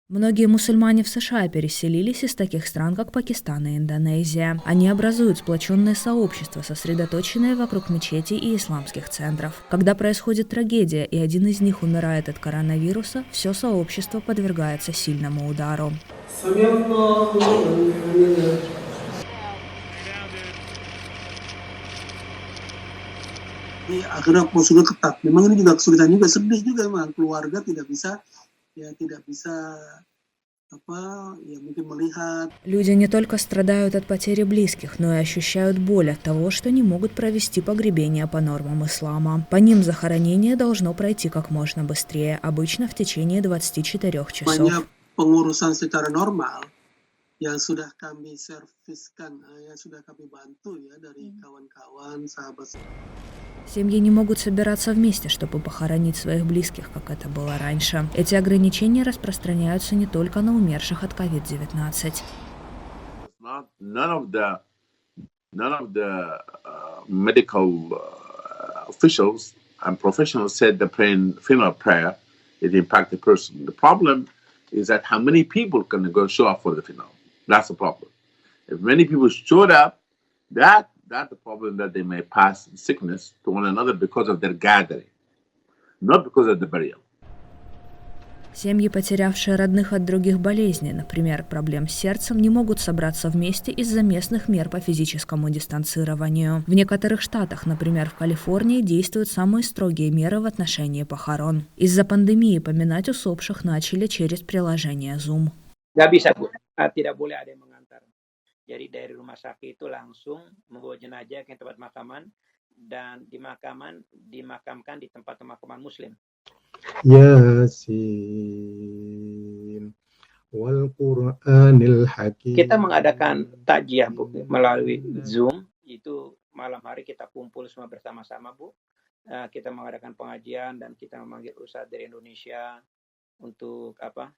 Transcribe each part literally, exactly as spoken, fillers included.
Многие мусульмане в США переселились из таких стран, как Пакистан и Индонезия. Они образуют сплоченные сообщества, сосредоточенные вокруг мечетей и исламских центров. Когда происходит трагедия, и один из них умирает от коронавируса, все сообщество подвергается сильному удару. سمع الله لمن حمده. Ini akhirnya prosedur ketat. Memang ini juga kesulitan juga, sedih juga memang, keluarga tidak bisa, ya tidak bisa apa, ya mungkin melihat. Люди не только страдают от потери близких, но и ощущают боль от того, что не могут провести погребение по нормам ислама. По ним захоронение должно пройти как можно быстрее, обычно в течение двадцати четырёх часов. Semuanya pengurusan secara normal yang sudah kami serviskan, eh, yang sudah kami bantu ya dari kawan-kawan, sahabat. Семьи не могут собираться вместе, чтобы похоронить своих близких, как это было раньше. Эти ограничения распространяются не только на умерших от ковид девятнадцать. Not, none of the none of the uh, medical uh, officials and professionals said the praying funeral prayer it impacted person. The problem is that how many people can go show up for the funeral. That's the problem. If many people showed up, that that's the problem that they may pass sickness to one another because of their gathering, not because of the burial. Семьи, потерявшие родных от других болезней, например, проблем с сердцем, не могут собраться вместе из-за местных мер по физическому дистанцированию. В некоторых штатах, например, в Калифорнии, действуют самые строгие меры в отношении похорон. Из-за пандемии поминать усопших начали через приложение Zoom. Nggak bisa, Bu. Ah, tidak boleh ada yang mengantar. Jadi dari rumah sakit itu langsung membawa jenazah ke tempat makaman dan dimakaman dimakamkan di tempat pemakaman Muslim. ياسين والقرآن الحكيم. Kita mengadakan takziah, Bu, melalui Zoom. Itu malam hari kita kumpul semua bersama-sama, Bu. Eh, kita mengadakan pengajian dan kita memanggil ustadz dari Indonesia untuk apa?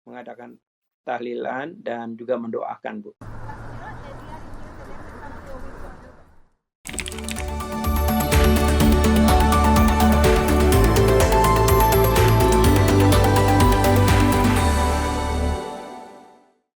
Mengadakan tahlilan dan juga mendoakan, Bu.